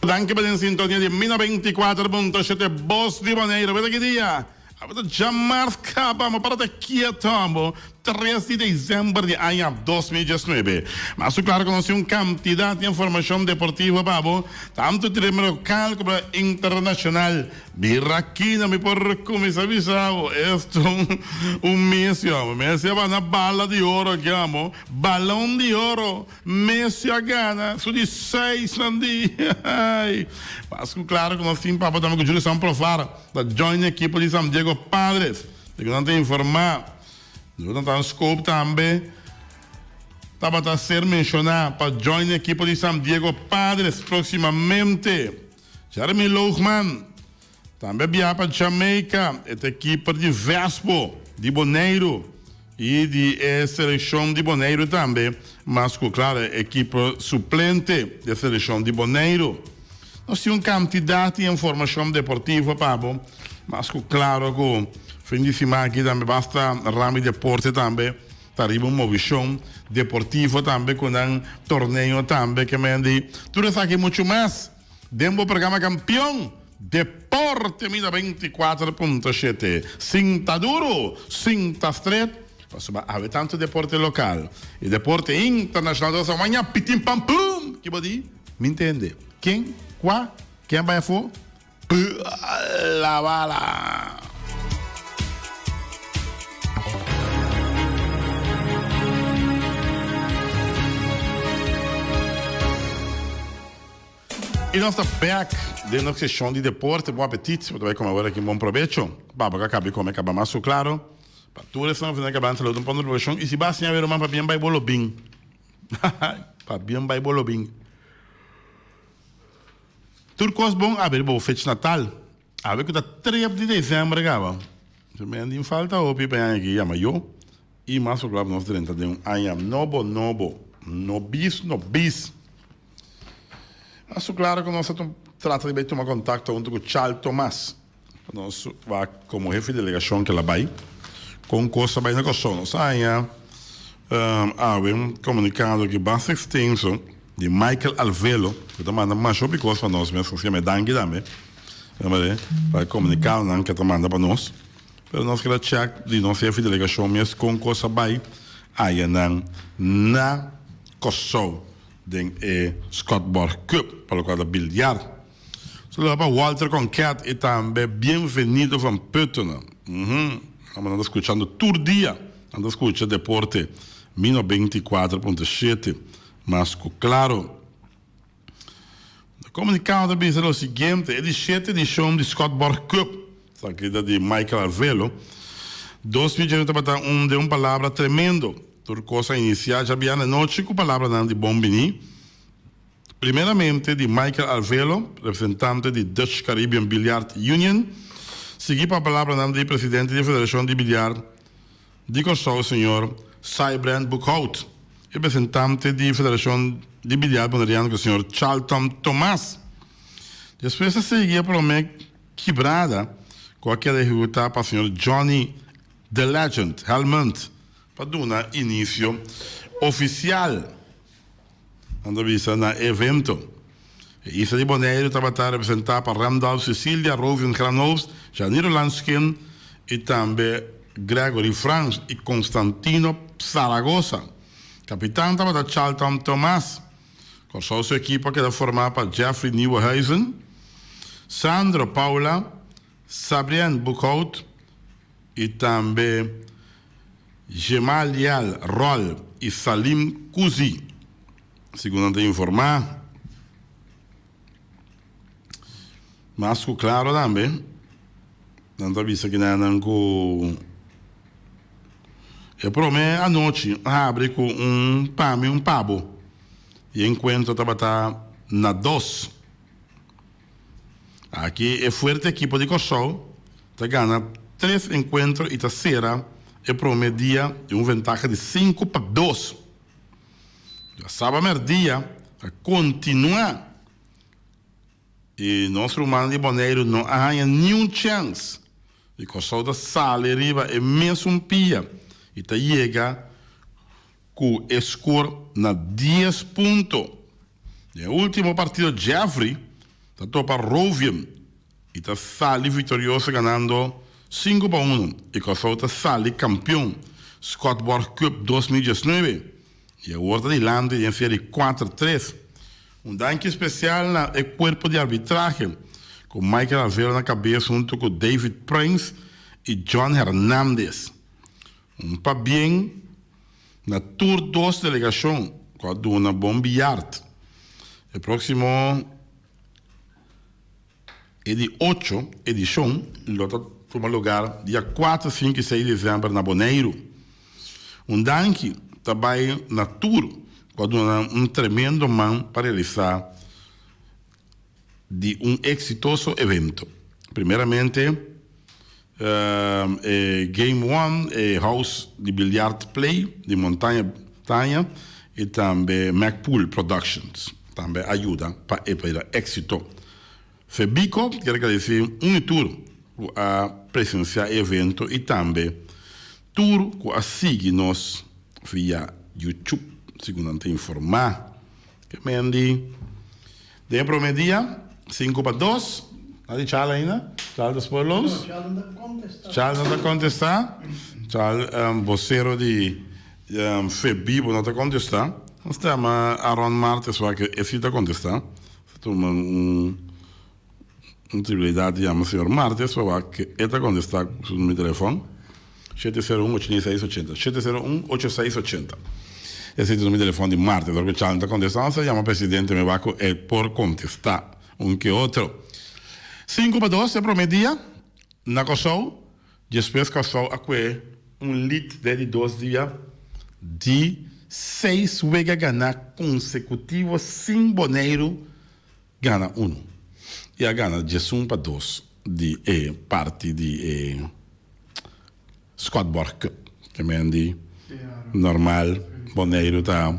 Danki pa den sintonia di Mina 24.7 Bos di Boneiru. Weta ki dia? Awe ta djamars kaba, mo para ta kieto amo. 3 di december di aña 2019. Mas ku klaro ku nos tin un kantidat di informashon deportivo pa bo, tantu tereno lokal komo internashonal. Mira aki na mi por kuminsá bisa bo, esto un Messi amo. Messi a bana bala di oro aki amo, balon di oro. Messi a gana su di seisnan di ai. Mas ku klaro ku nos tin papa tambe ku Julio San Profar ta join e ekipo di San Diego Padres. Di ku nan ta informá. Jonathan Schoop tambe tabata ser menshoná pa join e ekipo di San Diego Padres próksimamente. Jeremy Loogman tambe a biaha pa Jamaica. E ta e keeper di Vespo di Boneiru i di e selekshon di Boneiru tambe, mas ku klaro e keeper suplente di e selekshon di Boneiru. Nos tin un kantidat di informashon deportivo pa bo, mas ku klaro ku fin di siman aki tambe basta rami deporte tambe ta riba un movishon deportivo tambe ku nan torneo tambe ke men di tur esaki muchu mas. Den bo programa Kampion Deporte mi na 24.7. Sinta duro, sinta stret, pasobra awe tantu deporte lokal i deporte internashonal ta pasa maña pitin pam pum! Ki bo di? Mi ntende. Ken? Kua? Ken a bai afó? Pla bala! I nos ta bek den nos seshon di deporte. Bon apetit, bo ta bai kome awor aki. Bon probecho. Baba ku a kaba di kome kaba mas ku klaro. Pa tur esnan ku a kaba saludo un pon di probecho. I si bo a siña wei ruman pa bien bai bo lo bin. Pa bien bai bo lo bin. Tur kos bon a beri bo fech natal. Awe ku ta trep di desèmber kaba. Men tin falta hopi pa e aña aki yama yo. I mas ku klaro nos drenta den un aña nobo nobo. No bis no bis. A su klaro ku nos a trata di bai tuma kontakto huntu ku Charles Thomas. Nos wak komo hefe di delegashon ku el a bai kon kos a bai na Kòrsou. Nos a haña awe un komunikado aki basta ekstenso di Michael Alvelo ku ta manda masha hopi kos pa nos mes. Nos yama e danki tambe pa e komunikadonan ku e ta manda pa nos. Pero nos keda chèk di nos hefe di delegashon mes kon kos a bai ayanan na Kòrsou. Den e Scotborg Cup pa lokual ta biljart. Saluda pa Walter Conquet y tambe Bienvenido van Putten. Uhum. Nan ta scuchando tur dia. Nan ta scucha Deporte Mi 94.7. Mas cu claro. E comunicado ta bisa lo siguiente, E di shete edicion di Scotborg Cup, esaki ta di Michael Arvelo, 2019 tabata un den un palabra tremendo. Tur kos a inisiá djabièrnè nochi ku palabranan di bon biní, primeramente di Michael Arvelo, representante di Dutch Caribbean Billiard Union, sigui pa palabranan di presidente di Federashon di Biliar di Kòrsou señor Sybrand Boekhout i representante di Federashon di Biliar Boneriano ku señor Charlton Thomas. Despues a sigui e promé kibrada ku a keda ehekutá pa señor Johnny The Legend Helmund. Pa duna inisio ofisial, nan ta bisa na e evento. E isla di Boneiru tabata representá pa Randolph Cecilia, Rovin Granoofs, Janiro Lanskin i tambe Gregory Frans i Constantino Zaragoza. Kapitan tabata Charlton Thomas. Kòrsou su ekipo a keda formá pa Jeffrey Nieuwenhuizen, Sandro Paula, Sabrien Boekhout, I tambe Gemaliel Rol i Salim Kuzi, segun nan ta informá. Mas ku klaro tambe, nan ta bisa kinanan ku e promé anochi a habri ku un pami un pabo i e enkuentro tabata na dos. Aki e fuerte ekipo di Kòrsou ta gana tres enkuentro i ta sera e promé dia di un ventaha di 5-2. Djasaba mèrdia ta kontinuá i nos rumannan di Boneiru no a haña niun chèns i Kòrsou ta sali riba e mesun pia i ta yega ku e skor na dies punto. Den e ultimo partido Jeffrey. Ta topa Rovium i ta sali viktorioso ganando 5-1 i Kòrsou ta sali kampion Schotborgh Cup 2019 i awor ta dilanti den seri 4-3. Un danki spesial na e kuerpo di arbitrahe ku Michael Alvero na kabes huntu ku David Prins i John Hernandez. Un pabien na tur dos delegashon ku a duna bon biyart. E próksimo e di ocho edishon lo ta tuma lugar dia kuater, sinku i seis di desèmber na Boneiru. Un danki ta bai na tur ku a duna un tremendo man pa realisá di un eksitoso evento. Primeramente e Game One, e house di biljart Play di Montaña Taña i tambe Macpool Productions tambe a yuda pa e bira éksito. Febico kier agradesé un i tur ku a presensiá e evento i tambe tur ku a sigui nos via YouTube, segun nan ta informá. Ke mendi den e prome dia, 5 pa 2. Na di Chal ainda? Chal ta spoor los? No, Chal no ta kontestá. Chal no ta kontestá. Chal, bosero di Febibo no ta kontestá. Nos ta yama Aaron Martes wak e si ta kontestá. Ta tuma un tribilidat di yama señor Martes pa wak e ta kontestá ku su numero di telefòn. 701 86 80. 701 86 80. Esei ta numero di telefòn di Martes. Ora ku Chal no ta kontestá nos ta yama presidente mi wak ku e por kontestá un ke otro. 5 pa 2 e promé dia na Kòrsou. Despues Kòrsou a kue un lit den di 2 dia di seis wega ganá konsekutivo sin Boneiru gana unu. I a gana 11 pa 2 di e parti di e Schotborgh Cup. Ke men di normal Boneiru ta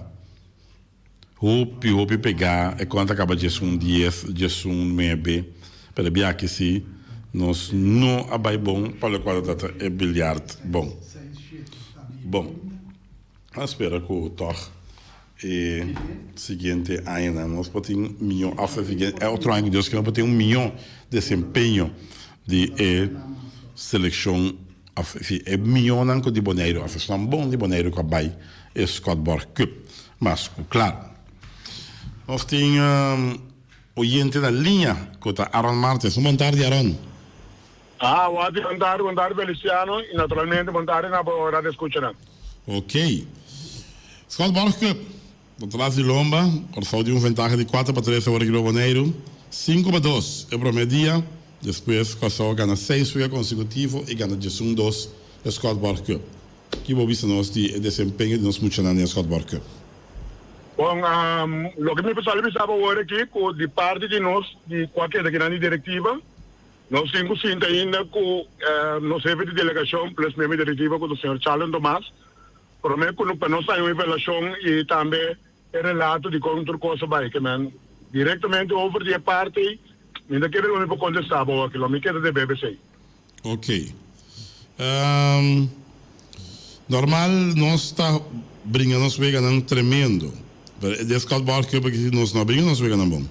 hopi hopi pegá e kon ta kaba 11-10, 11-9, pero biaha si nos no a bai bon pa lokual ta trata e biljart bon. Bon, a spera ku tòg e siguiente añanan nos por tin mihó òf e otro aña ku Dios kier nos por tin un mihó desempeño di e selekshon òf si e mihónan ku di Boneiru òf esnan bon di Boneiru ku a bai e Schotborgh Cup. Mas ku klaro nos tin oyente na liña ku ta Aron Martes. Un bon tardi, Aron. Ah, wati, bon tardi, bon tardi Feliciano y naturalmente bon tardi na bo radioescuchanan. Ok. Schotborgh Cup ta tras di lomba. Kòrsou tin un ventaha di 4 pa 3 awor riba Boneiru. 5 pa 2 e promé dia. Despues Kòrsou a gana seis wega konsekutivo i gana 11-2 e Schotborgh Cup. Ki bo bisa nos di e desempeño di nos muchanan den e Schotborgh Cup? Bon, loke mi por sali bisa bo awor aki ku di parti di nos di kua keda kinan di direktiva, nos tin ku sinta ainda ku nos hefe di delegashon plus miembro di direktiva ku ta señor Charlton Tomas prome ku pa nos haña un evaluashon i tambe e relato di kon tur kos a bai. Ke men direktamente over di e parti mi ta kere lo mi por kontestá bo aki, lo mi keda debe esei. Ok. Normal nos ta bringa nos weganan tremendo. Pero e den Schotborgh Cup aki nos no a bringa nos weganan bon.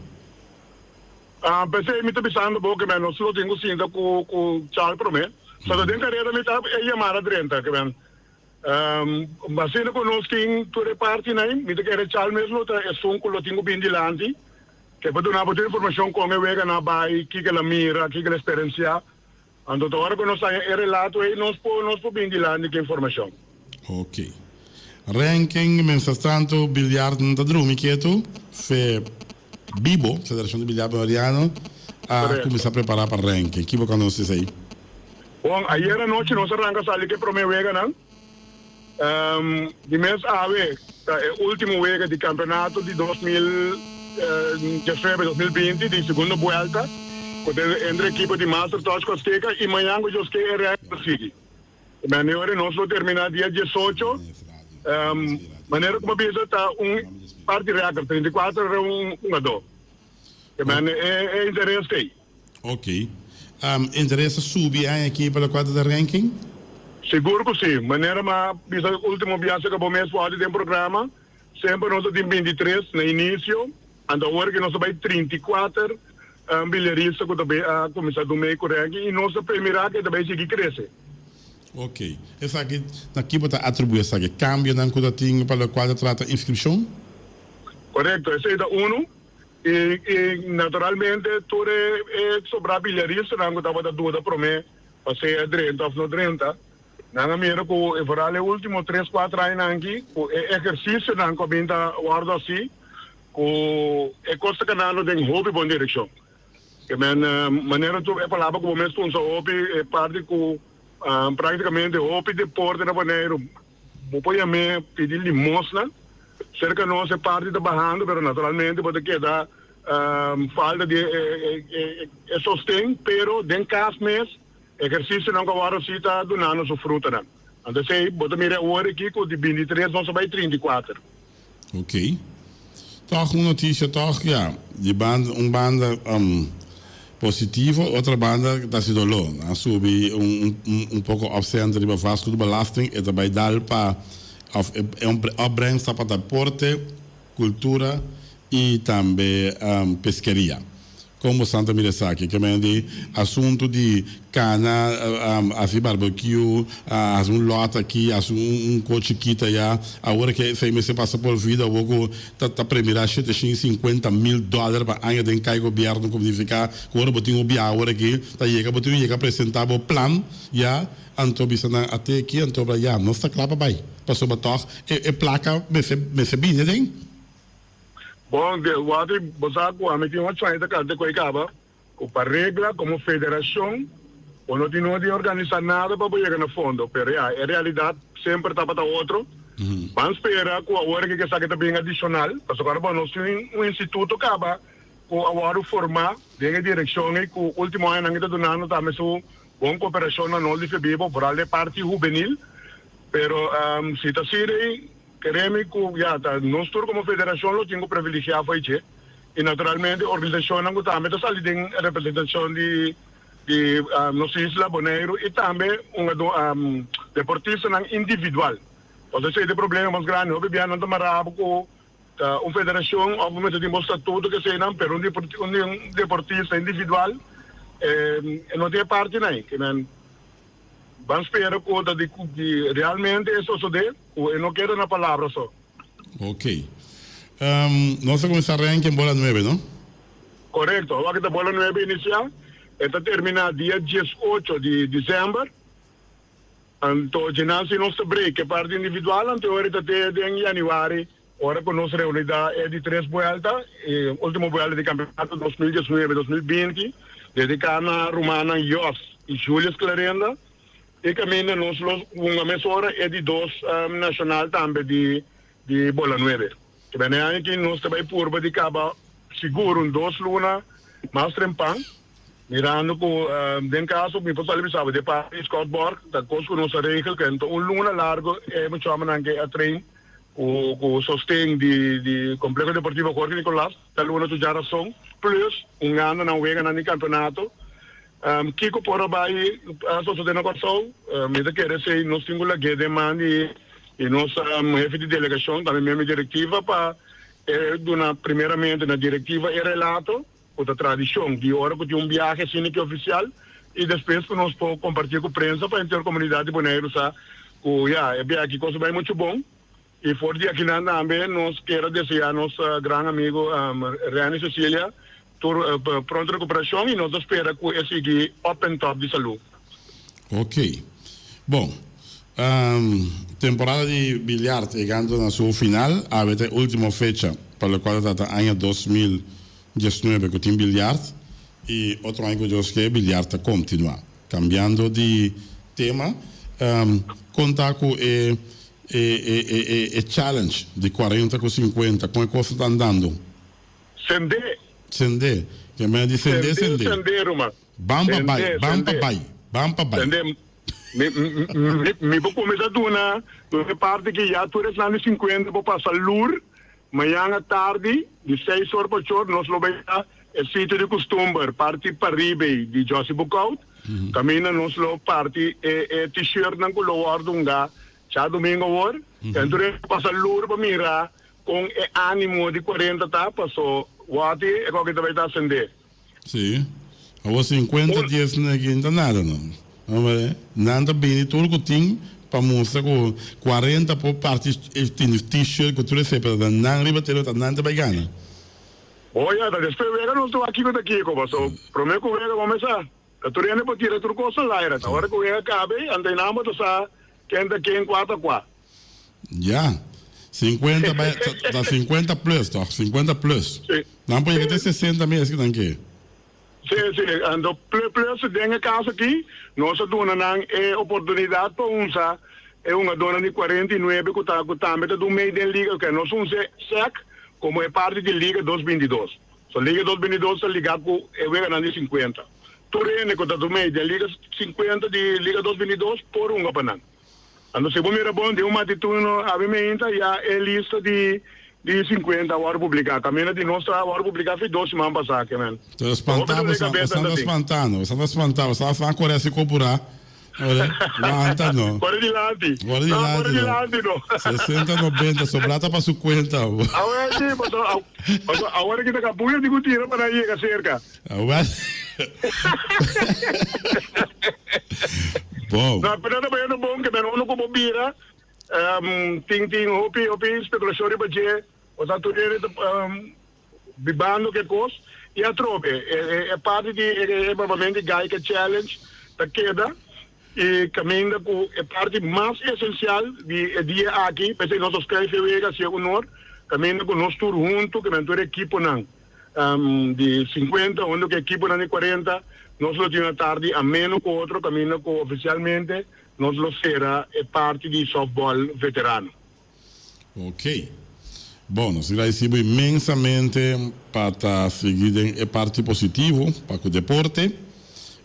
P'esei mi ta bisando bo ke men nos lo tin ku sinta ku ku Chal promé. So ta den kareda mi ta e yamada drenta ke men asina ku nos tin tur e partinan mi ta kere Chal mes lo ta esun ku lo tin ku bin dilanti ke por duna bo tur informashon kon e weganan a bai, kiko el a mira, kiko el a eksperensiá. Anto ta ora ku nos haña e relato ei nos por nos por bin dilanti ku informashon. Ok. Ranking, Mientras tanto biljart no ta drumi ketu, fe bibo, Federacion di Biljart Boneriano, a Correcto. cuminsa prepara pa ranking. Ki bo ka nos esey? Bon, ayer anochi nos a ranka sali ku e prome weganan. Di mes awe ta e ultimo wega di campeonato di 2019, 2020 di segundo buelta cu ta entre ekipo di Master Touch Costeca y mañan cu Josque e resto ta sigui. Manera nos lo termina dia 18, manera cu bo bisa ta un parti record, 34 era un hungador. E interes t'ey. Ok. Interes a subi aña aki pa lokual ta ta ranking? Sigur ku si. Manera m'a bisa ultimo biaha ku bo mes por hòrdi den programa, semper nos a tin 23 na inisio, anto awor ku nos a bai 34. bilyarista ku ta bay a kuminsá dun mei ku ranking i nos ta premirá ku e ta bay sigui krese. Ok. Esaki, na ki bo ta atribuí esaki? Kambionan ku ta tin pa lokual ta trata inskripshon? Korekto, esei ta unu. I i naturalmente tur e e sobrá bilyaristanan ku tabata duda promé pa sea drenta òf no drenta, nan a mira ku e foral e último tres kuater añanan aki ku e ehersisionan ku a bin ta wòrdu hasí ku e kos ta kanando den hopi bon direkshon. Ke men manera tur e palabra ku bo mes punsa hopi e parti ku praktikamente hopi deporte na Boneiru bo por yam'é pidi limosna. Serka nos e parti ta bahando pero naturalmente bo ta keda falta di e sosten pero den kas mes ehersisionan ku a wòrdu hasi ta dunando su frutanan. Anto esei bo ta mira awor aki ku di bintitres nos a bai 34. Ok. Tòg un notisia tòg, ya, di banda, un banda positivo, otro banda ta hasi doló. Nan a subi un un poko opcent riba vastgoedbelasting, e ta bai dal pa òf e opbrengst ta pa deporte, kultura i tambe peskeria. Kon bosan ta mira esaki? Ke menen di asuntu di kana hasi barbekiu, hasi un lòt aki, hasi un kos chikit aya. Awor ke esei mester pasa por vida awor ku ta ta premirá 750 mil dòler pa aña den kai gobièrnu ku nifiká ku ora bo tin un biaha awor aki ta yega bo tin ku yega presentá bo plan ya anto bisa nan ate aki anto ya nos ta kla pa bai pasobra tòg e plaka mester mester bini aden. Bon, de wak bo sa ku ami tin 8 aña ta kanta ku e kaba, ku pa regla komo federashon bo no tin nodi organisá nada pa bo yega na fondo, pero ya, e realidat semper tabata otro. Ban spera ku awor ke esaki ta bin adishonal, pasobra bo nos tin un instituto kaba ku a wòrdu formá den e direkshon ei ku último añanan e ta dunando tambe su bon koperashon na nos di Febibo, foral e parti hubenil, pero si ta asina ei. Keremi ku ya ta nos tur komo federashon lo tin ku privilegiá for dje i naturalmente organisashonnan ku tambe ta sali den representashon di di nos isla Boneiru i tambe un deportistanan individual. Pasobra esei ta e problema mas grandi. Hopi bia nan ta mará bo ku ta un federashon òf bo mester tin bo statuto ke eseinan pero un deportista individual e no tin e partinan ei. Ban spera ku ta di realmente e sosodé, ku e no keda na palabra so. Ok. Nos ta kuminsá renke en bola nuebe, no? Korekto. Awor ku ta bola nuebe inisiá, e ta terminá dia 18 di desèmber. Anto djenan si nos ta break e parti individual, anto e ora ta te den yanüari ora ku nos reuní da e di tres buelta, e último buelta di kampeonato 2019, 2020, dediká na rumannan Jos i Julius Clarenda. E kaminda nos lo hunga mesora e di dos nashonal tambe di di bola nuebe. Te bene aña aki nos ta bai purba di kaba sigur un dos luna mas trempan, mirando ku den kaso mi por sali bisa bo di parti di Scott Borg ta kos ku nos a regel ku ento un luna largo e muchòmennan ke a train ku ku sosten di di Complejo Deportivo Jorge Nicolas ta luna tur djarason plus un gando nan weganan di kampeonato. Kiko por a bai a sosode na Kòrsou? Mi ta kere esei nos tin ku lag'é den man di nos hefe di delegashon, tambe miembro di direktiva pa e duna primeramente na direktiva e relato ku ta tradishon di ora ku tin un biahe asina ki ofisial i despues ku nos por kompartí ku prensa pa henter komunidat di Boneiru sa ku ya e biahe aki kos a bai muchu bon. I for di akinan tambe nos kier a deseá nos gran amigu Renny Cecilia tur pronto rekuperashon i nos ta spera ku e sigui op en top di salú. Ok. Bon. Temporada di biljart yegando na su final. Awe ta e ultimo fecha pa lokual ta trata aña 2019 ku tin biljart i otro aña ku Dios ke biljart ta kontinuá. Kambiando di tema, kon ta ku e E e e e e challenge di 40 ku 50 kon e kos ta andando? Sendé. Sendé. Ke mena di sendé sendé. Sendé ruman. Ban pa bai, ban pa bai, ban pa bai. Sendé. Mi mi mi por kuminsá duna duna e parti ki ya tur esnan di 50 por pasa lur mañan atardi di seis or pa ocho or nos lo bai na e sitio di kustumber parti paribe di Jossy Boekhoudt kaminda nos lo parti e e t-shirtnan ku lo wòrdu hunga Djadomingo awor, entur e pasa lur pa mira kon e animo di 40 ta, paso wòti e koki ta bai ta asendé. Sí. Awor 50 dies aki no ta nada no. Nan ta bini tur ku tin pa mustra ku 40 por parti tin t-shirt ku tur esei pero ta nan riba tele ta nan ta bai gana. Oya ta despues wega nos ta wak kiko ta kiko paso prome ku wega bo mesa ta tur hende por tira tur kos al aire ta ora ku wega kabe anto nan bo ta sa ken ta ken kua ta kua. Ya. 50 bai ta 50 plus toch 50 plus. Sí. Nan por yega te 60 mes ki nan ke. Sí, sí. Anto plus plus den e caso aki nos a duna nan e oportunidad pa unsa e hungadornan di 49 cu ta cu tambe ta dun mee den liga oke nos unsa sec como e parti di liga dos bintidos. So liga dos bintidos ta liga cu e weganan di 50. Tur hende cu ta dun mee den liga 50 di liga dos bintidos por hunga pa nan. Anto si bo mira bon den un matituno abi meinta ya e lista di di 50 a wòrdu publiká. Kaminda di nos a wòrdu publiká fi dos siman pasá ke men. Pero spantá bo sa, bo sa ta spantá no, bo sa ta spantá, bo sa afan kore asi kopurá, ore, wanta no. Kore dilanti. Kore dilanti no. Kore dilanti no. 60, 90, sobrá ta pa su kuenta. Awor si, paso, paso awor aki ta kabuya di ku tira pa nan yega serka. Awor. Bon. No, pero ta bayendo bon ke men uno ku bo bira tin tin hopi hopi spekulashon riba dje, osea tur hende ta bibando ke kos i atrobe e parti di e babamento di Gaica Challenge ta keda i kaminda ku e parti mas esensial di e dia aki, p'esei nos a skùif e wega hasié honor, kaminda ku nos tur huntu ke men tur ekiponan. Di 50 hunto ku ekiponan di 40 nos lo tin un atardi ameno ku otro kaminda ku ofisialmente nos lo sera e parti di softball veterano. Ok. Bon, nos gradisi bo inmensamente pa ta sigui den e parti positivo pa ku deporte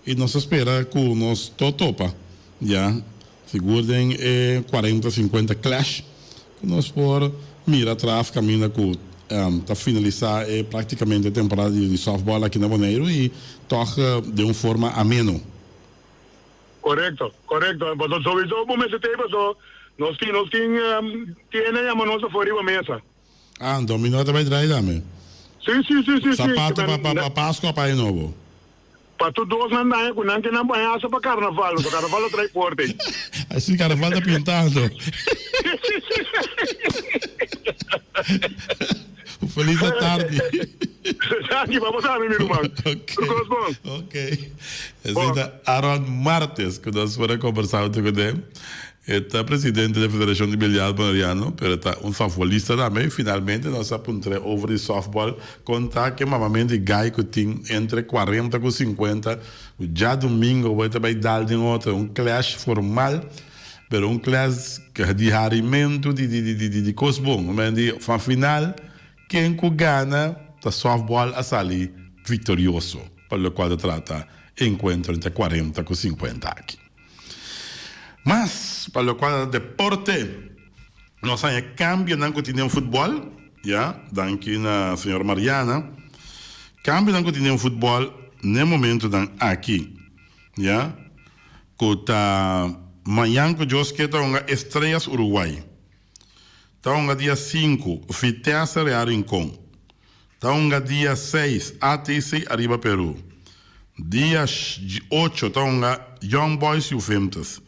i nos ta spera ku nos to topa ya sigur den e 40 50 clash Ku nos por mira atras kaminda ku ta finalisá e praktikamente e temporada di sòftbòl aki na Boneiru i tòg den un forma ameno. Korekto, korekto. Pasobra souiso bo mester tei paso nos tin nos tin tienda yama nos afó riba mesa. Ah, anto mi no ta bai drai tambe. Sí, sí, sí, sí, sí. Sapato pa pa pa Pascua pa Año Nobo. Pa tur dos nan daña ku nan ke nan bañasa pa karnaval, pasobra karnaval lo trae fuerte. Así karnaval ta pintando. Un felis atardi. Danki, pa bo sabi mi ruman. Ok. Tur kos bon. Ok. Esei ta Aaron Martes ku nos por a kombersá huntu kuné. E ta presidente di Federashon di Biliard Boneriano, pero e ta un softballista tambe. Finalmente nos a puntr'é over di softball, kon ta ku e mamamento di gai ku tin entre cuarenta ku cincuenta, ku djadumingo bo ta bai dal den otro, un clash formal, pero un clash di harimentu, di di di di kos bon. Di final ken ku gana ta softball a sali viktorioso pa lokual ta trata e enkuentro entre cuarenta ku cincuenta aki. Mas, pa lokual ta deporte, nos haña kambionan ku tin den futbòl, ya, danki na señor Mariana, kambionan ku tin den futbòl n'e momentunan aki, ya, ku ta mañan ku Dios ke ta hunga Estrellas Uruguay, ta hunga dia sinku Vitesse Real Rincon, Ta hunga dia seis ATC Ariba Peru. Dia ocho ta hunga Young Boys Juventus.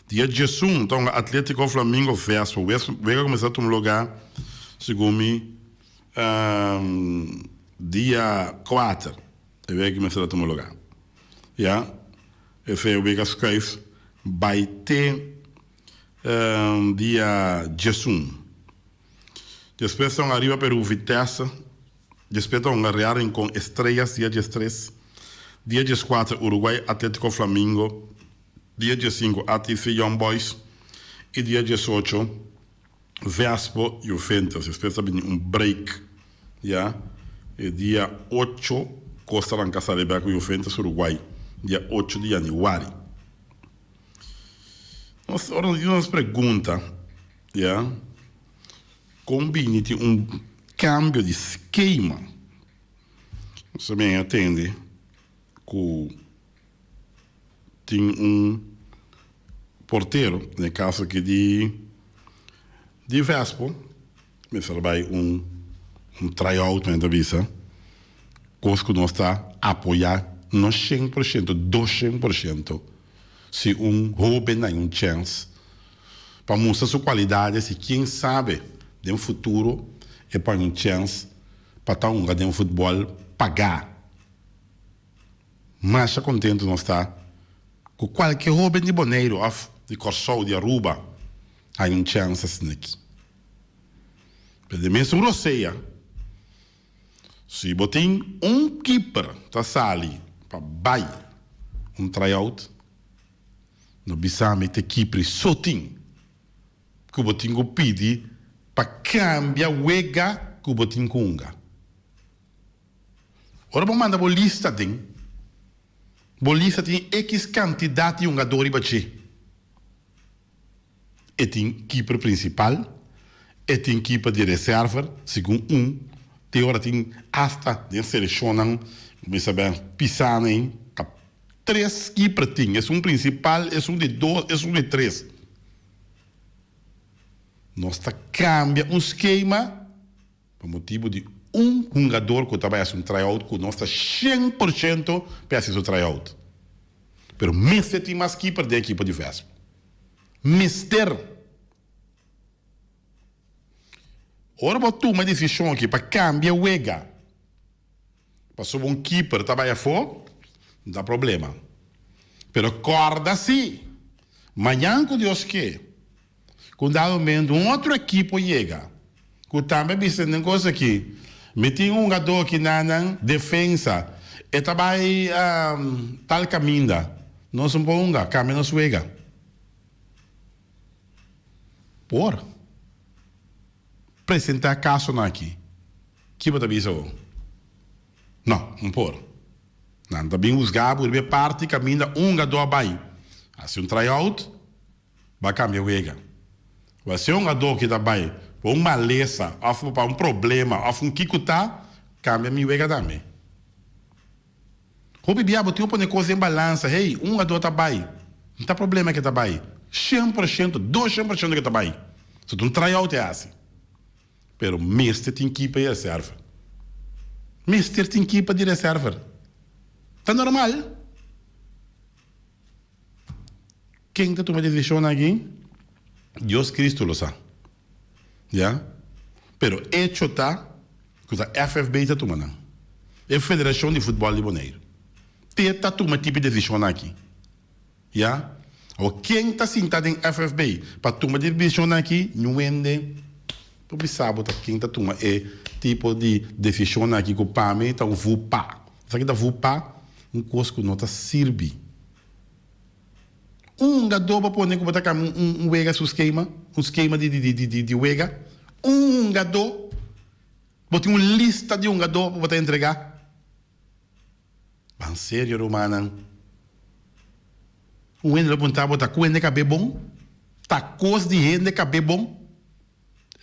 Dia diesun ta hunga Atletico Flamingo Vespo. Wega kuminsá tuma lugá segun mi dia kuater e wega kuminsá ta tuma lugá. Ya esei wega skuif bai te dia diesun. Despues ta un Arriba Peru Vitesse, despues ta un Real Rincon Estrellas dia diestres, dia dieskuater Uruguay Atletico Flamingo, dia diesinku ATC Young Boys y dia diesocho Vespo Juventus. Despues ta bini un break ya e dia ocho Costa ranka sali bek ku Juventus Uruguay dia ocho di januari. Nos ora nos pregunta. Ya. Kon bini tin un kambio di skema? Nos ta bien a tende ku tin un portero, den e kaso aki di di Vespo, mester a bai un un try-out men ta bisa. Kos ku nos ta apoyá no 100%, 200% si un hóben haña un chèns pa mustra su kualidades i ken sabe den futuro e por haña un chèns pa ta hunga den futbòl pagá. Masha kontentu nos ta ku kualke hóben di Boneiru òf di Kòrsou, di Aruba haña un chèns asin'aki. Pero den mesun rosea, si bo tin un kiper ta sali pa bai un tryout, no bisa mi ta e kipri so tin ku bo tin ku pidi pa kambia wega ku bo tin ku hunga. Ora bo manda bo lista den, bo lista tin ekis kantidat di hungadó riba dje. E tin kiper prinsipal, e tin kiper di reserver, segun un, te ora tin asta den selekshonnan kuminsá ben pisa nan ta tres kiper tin, esun prinsipal, esun di dos, esun di tres. Nos ta kambia un skema pa motibu di un hungador ku ta bai hasi un tryout ku nos ta 100% pa e hasi su tryout. Pero mester tin mas keeper den ekipo di Vespo. Mester! Ora bo tuma e desishon aki pa kambia wega pasobra un keeper ta bai afó, no ta problema. Pero kòrda si, mañan ku Dios ke, Ku un dado momento un otro ekipo yega ku tambe bisa den kos aki, mi tin un hungadó aki na nan defensa, e ta bai tal kaminda, nos no por hunga, kambia nos wega. Por presentá kasonan aki, ki bo ta bisa bo? No, no por. Nan ta bin husgá bo riba e parti kaminda un hungadó a bai hasi un try-out. Ba kambia wega. Ba si un adoki ta bai pa un malesa of pa un problema of un kico ta, kambia mi wega tambe. Hopi bia bo tin ku pone kos den balansa, hey, un ado ta bai, no ta problema ke ta bai, 100%, 200% ke ta bai. So ta un try out e hasi. Pero mester tin kipa di reserva. Mester tin kipa di reserva. Ta normal. Ken ta tuma desishonnan aki? Dios Cristo lo sa. Ya. Pero echo ta ku ta FFB ta tuma nan. E Federashon di Futbòl di Boneiru. Te ta tuma e tipo di desishonnan aki. Ya. Awor ken ta sinta den FFB pa tuma e desishonnan aki? Niun hende por bisa bo ta ken ta tuma e tipo di desishonnan aki ku pa mi ta un vupa. Esaki ta vupa? Un kos ku no ta sirbi. Un hungadó bo pone ku bo ta kambia un wega su skema, un skema di wega. Un hungadó, bo tin un lista di hungadó ku bo ta entregá. Ban serio rumannan. Un hende lo puntra bo ta ku hende kab'é bon? Ta kos di hende kab'é bon?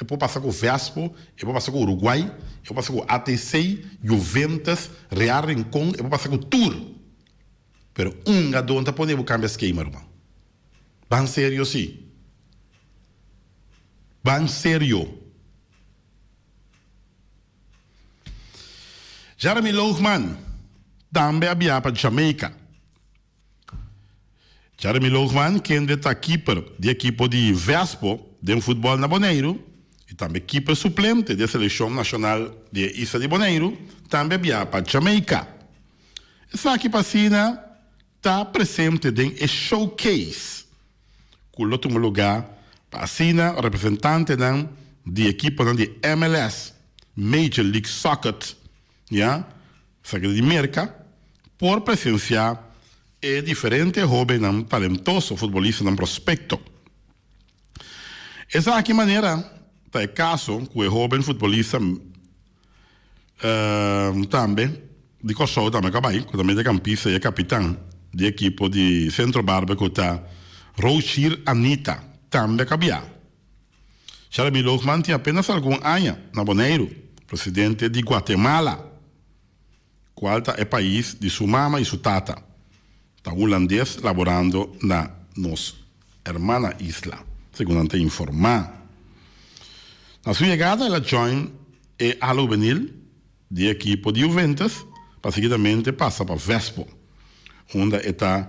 E por pasa ku Vespo, e por pasa ku Uruguay, e por pasa ku ATC, Juventus, Real Rincon, e por pasa ku tur. Pero un gadon ta pone bo cambia skema ruman. Ban serio si. Ban serio. Jeremy Loogman tambe a biaha pa Jamaica. Jeremy Loogman kende ta keeper di ekipo di Vespo den futbòl na Boneiru i tambe keeper suplente di e selekshon nashonal di e isla di Boneiru tambe a biaha pa Jamaica. Esaki pa asina ta presente den e showcase ku lo tuma lugá pa asina representantenan di ekiponan di MLS, Major League Soccer, ya, esaki ta di Merka, por presensiá e diferente hóbennan talentoso, futbolistanan prospekto. Esaki manera ta e kaso ku e hóben futbolista Tambe di Kòrsou tambe ku a bai, ku ta mediokampista i e kapitan di ekipo di Centro Barber ku ta Roshir Anita tambe a kabia. Jeremy Loogman tin apenas algun aña na Boneiru, presidente di Guatemala, kual ta e pais di su mama i su tata, ta hulandes laborando na nos hermana isla, segun nan ta informá. Na su yegada el a join e ala hubenil di e ekipo di Juventus. pa seguidamente pasa pa Vespo, unda e ta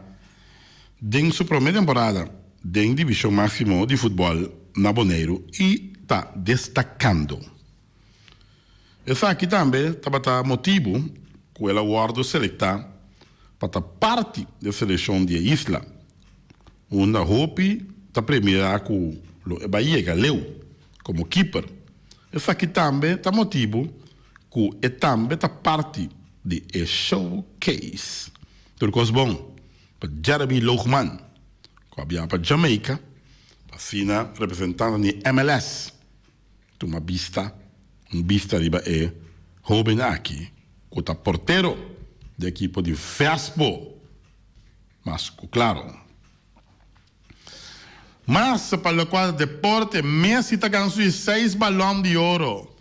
den su prome temporada den divishon maximo di futbòl na Boneiru i ta destakando. Esaki tambe tabata motibu ku el a wòrdu selektá pa ta parti di e selekshon di e isla, unda hopi ta premirá ku lo e bai yega leu komo kiper. Esaki tambe ta motibu ku e tambe ta parti di e showcase. Tur kos bon pa Jeremy Loogman ku a biaha pa Jamaica pa asina representante di MLS. Tuma bista, un bista riba e hoben aki ku ta portero di ekipo di Vespo. Mas ku klaro. Mas pa lokual deporte, Messi ta gana su di seis Balon di Oro.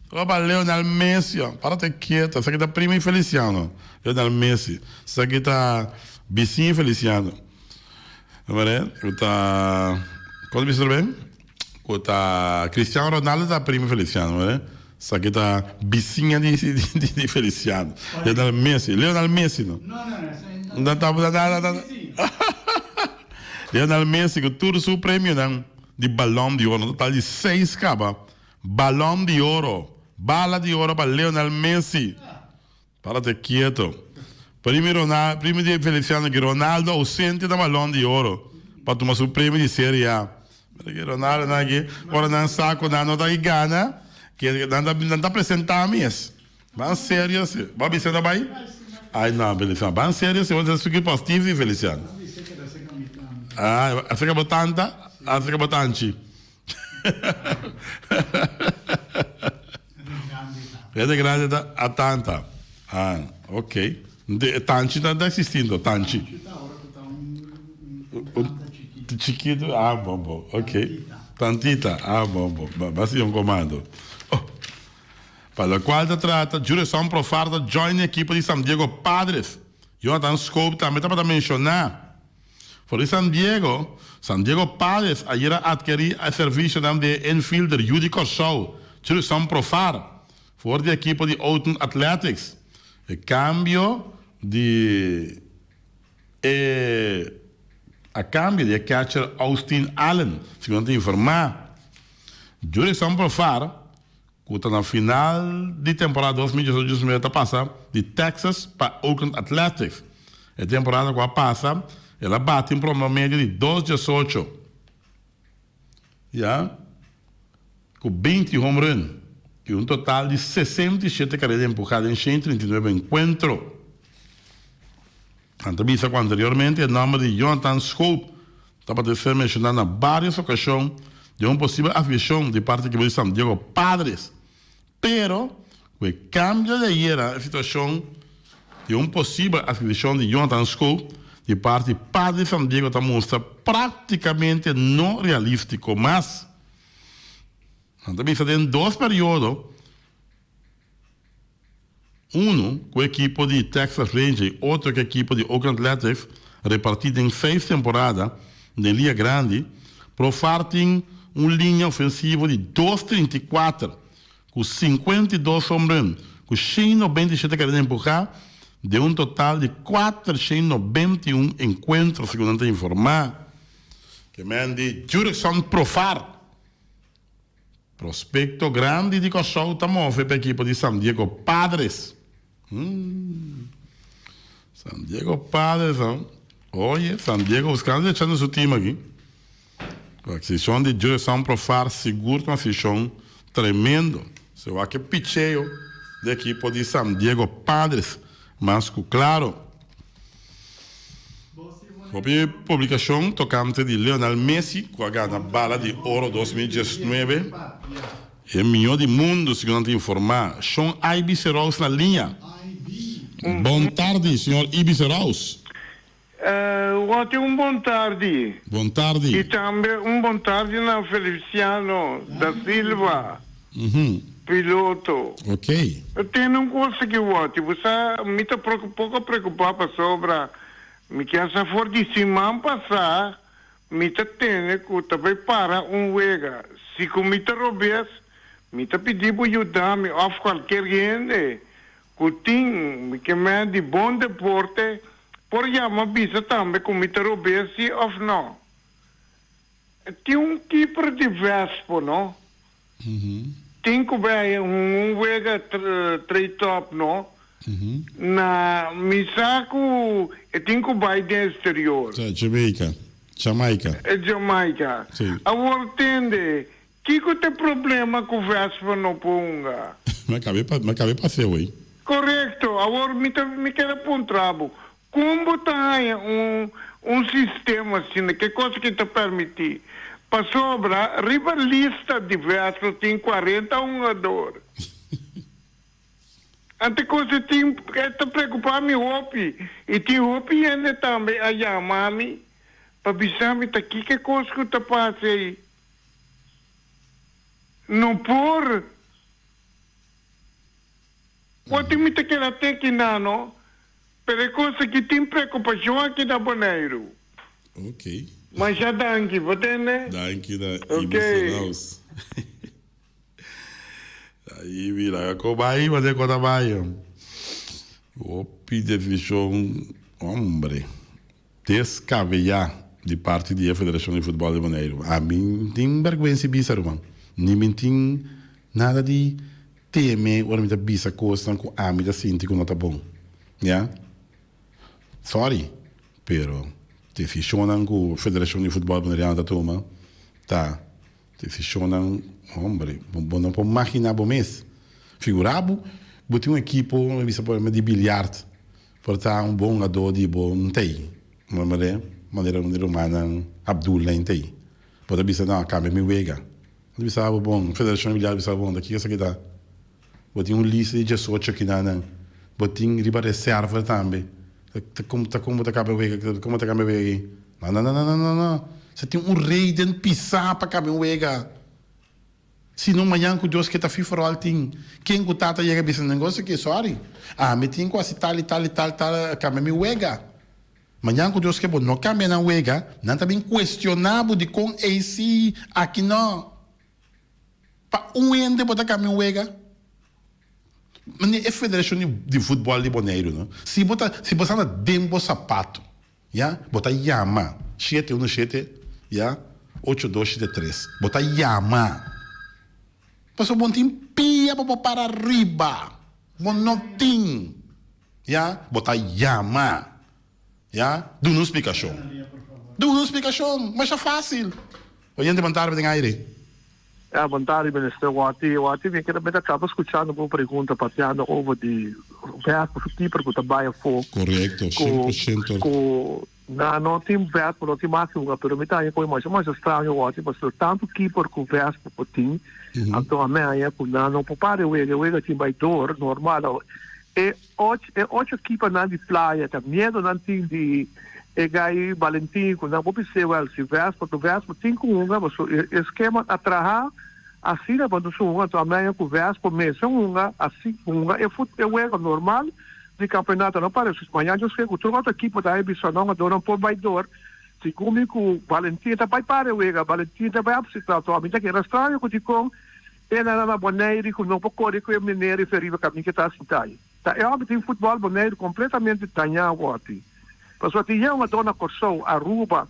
Tabata pa Lionel Messi, parate keto, esaki ta primi Feliciano, Lionel Messi. Esaki ta bisin Feliciano. Ku ta, kon ta bisa otra bes? Ku ta Cristiano Ronaldo ta primo Feliciano, wede? Esaki ta bisiña di di Feliciano. Lionel Messi, Lionel Messi no. No, no, no, esei no. No ta na na na. Lionel Messi ku tur su premionan di Balon di Oro, un total di seis kaba. Balon di Oro, Bala di Oro pa Lionel Messi. Párate kieto. Primi Ronal, primi di Feliciano ki Ronaldo ausente na Balon di Oro pa tuma su premio di Serie A. Mira ki Ronaldo nan aki, ora nan sa ku nan no ta ki gana, ke nan ta nan ta presenta mes. Ban serio si. Bo a bisa no bai? Ay no, Feliciano. Ban serio si, bo ta suki positivo si Feliciano. Ah, acerca bo tanta, acerca bo tanchi. Hende grandi ta a tanta. Ah, ok. De, tanchi ta existindo, tanchi. Tanchi ta ora ku ta un, un tanta chikitu. Chikitu, ah, bon, bon, ok. Tantita, ah, bon, bon. Ba, ba siña un komando. Oh. Pa lokual ta trata, Jurison Profar ta join e ekipo di San Diego Padres. Jonathan Schoop tambe tabata menshoná. For di San Diego, San Diego Padres ayera a adkerí e servisionan di e infielder yu di Kòrsou, Jurison Profar, for di ekipo di Oakland Athletics. E kambio di e a kambio di e catcher Austin Allen, segun nan ta informá. Jurison Profar ku ta na final di temporada 2018-2019 ta pasa di Texas pa Oakland Athletics. E temporada ku a pasa el a bati un promedio di dos diesocho ya ku binti home run i un total di 67 kareda empuhá den 139 enkuentro. Nan ta bisa ku anteriormente e nòmber di Jonathan Schoop tabata ser menshoná na vários okashon den un posibel afiliashon di parti ekipo di San Diego Padres. Pero ku e kambio di ayera e situashon di un posibel adkisishon di Jonathan Schoop di parti Padres San Diego ta mustra práktikamente no realístiko mas. Nan ta bisa den dos periodo. Unu ku ekipo di Texas Rangers i otro ku ekipo di Oakland Athletics repartí den seis temporada den Liga Grandi, Profar tin un liña ofensivo di dos 34 ku 52 home run ku 197 kareda empuhá den un total di 491 enkuentro, segun nan ta informá. Ke men di Jurickson Profar. Prospecto grandi di Kòrsou ta move pa ekipo di San Diego Padres. San Diego Padres, no? Oye, San Diego buscando echando su team aki. Ku adquisicion di Jurison Profar sigur ta un adquisicion tremendo. Se wak e picheo di ekipo di San Diego Padres mas ku klaro. Hopi publikashon tokante di Lionel Messi ku a gana Bala di Oro 2019, e mihó di mundu segun nan ta informá. Shon Iby Serous na liña. Bon tardi señor Iby Serous. Wòti un bon tardi. Bon tardi. I tambe un bon tardi na Feliciano da Silva. Piloto. Ok. Tende un cosa ki wòti, bo sa mi ta poko preocupa pasobra mi kier sa for di siman pasa mi ta tende ku ta bay para un wega. Si ku mi ta robes mi ta pidi bo yuda mi of cualkier hende. ku tin, mi ke men di bon deporte, por yama bisa tambe ku mi ta robes si òf nò. Tin un keeper di Vespo, no? Tin ku bai hunga un wega trei top, no? Na mi sa ku e tin ku bai den exterior. Sa, Jamaica. Jamaica. Jamaica. Si. Awor tende, kiko ta e problema ku Vespo no por hunga? Mi a kabe pa, mi a kabe paseo ei. Korekto. Awor mi ta, mi kere puntra bo, Kon bo ta haña un un sistema asina? Ke kos ki ta permití? Pasobra riba lista di Vessel tin kuarenta hungador. Ante kos e tin e ta preokupá mi hopi i tin hopi hende tambe a yama mi pa bisa mi ta kiko e kos ku ta pasa ei. No por. Wak mi ta keda te kinan no. Pero e kos aki tin preokupashon aki na Boneiru. Ok. Masha danki, bo tende? Danki na Ok. Ibis Rouse. Ahí mira, ko bai, mane ko ta bai. Hopi desishon, hombre, descabeyá di parti di e Federashon di Futbòl di Boneiru. Ami n tin bèrgwensa di bisa, ruman. Ni mi tin nada di Teme ora mi ta bisa kosnan ku ami ta sinti ku no ta bon. Ya. Sorry, pero desishonnan ku Federashon di Futbòl Boneriano ta tuma ta desishonnan, hombre, bo no por maginá bo mes. Figurá bo, bo tin un ekipo, mi bisa por ehempel, di biliard, por ta un bon hungadó di bo ntei, manera un di rumannan Abdul nan ntei. Bo ta bisa, no, kambia mi wega. Bo ta bisa bo bon, Federashon di Biliar ta bisa bo bon, ta kiko esaki ta? Bo tin un lista di diesocho kinanan, bo tin riba reserva tambe. Ta kon ta kon bo ta kambia wega, kon bo ta kambia wega aki? No, no, no, no, no, no. Sa tin un reden pisá pa kambia un wega. Si no mañan ku Dios ke ta FIFA ròl tin ken ku ta ta yega bisa nan gosi ke sorry, ami tin ku hasi tal i tal i tal tal kambia mi wega. Mañan ku Dios ke bo no kambia nan wega, nan ta bin kuestioná bo dikon ei sí, aki no. Pa un hende bo ta kambia un wega? Mane e federashon di di futbòl di Boneiru no, si bo ta si bo sta den bo sapato ya, bo ta yama shete uno shete ya ocho dos shete tres, bo ta yama pasobra bo no tin pia pa bo para riba, bo no tin. Ya, bo ta yama. Ya, duna un splikashon. Duna un splikashon, masha fásil. Oyente bon tarde den aire. Ya, bon tarde minister Watty. Watty, mi kere mi ta kaba skuchando bo pregunta papiando over di vèt ku su keeper ku ta bai afó. Korekto, shen por shento. Ku nan no tin vèt, no tin mas hunga, pero mi ta haña koe masha masha straño Watty, pasobra tantu keeper ku vèt ku tin, anto a mi haña ku nan no por para e wega, e wega tin bai dor normal. E och e ocho ekipanan di Playa ta miedo nan tin di e gai Valentin ku nan por bis'é wèl si Vespa ku Vespa tin ku hunga paso e eskema a traha asina pa nos hunga anto a meña ku Vespa mester hunga asi hunga e fut e wega normal di kampeonato no parese mañana djos ke ku tur otro ekipo ta bisa nan ador nan por bai dor segun mi ku Valentin ta bai para e wega Valentin ta bai apsita anto ami ta keda straño ku dikon E nan na Boneiru ku no por kore ku e meneer riba riba kaminda ke ta sinta ei. Ta e hòmber tin futbòl Boneiru kompletamente dañá wòrdi. Pasobra tin hende hungadó na Kòrsou, Aruba,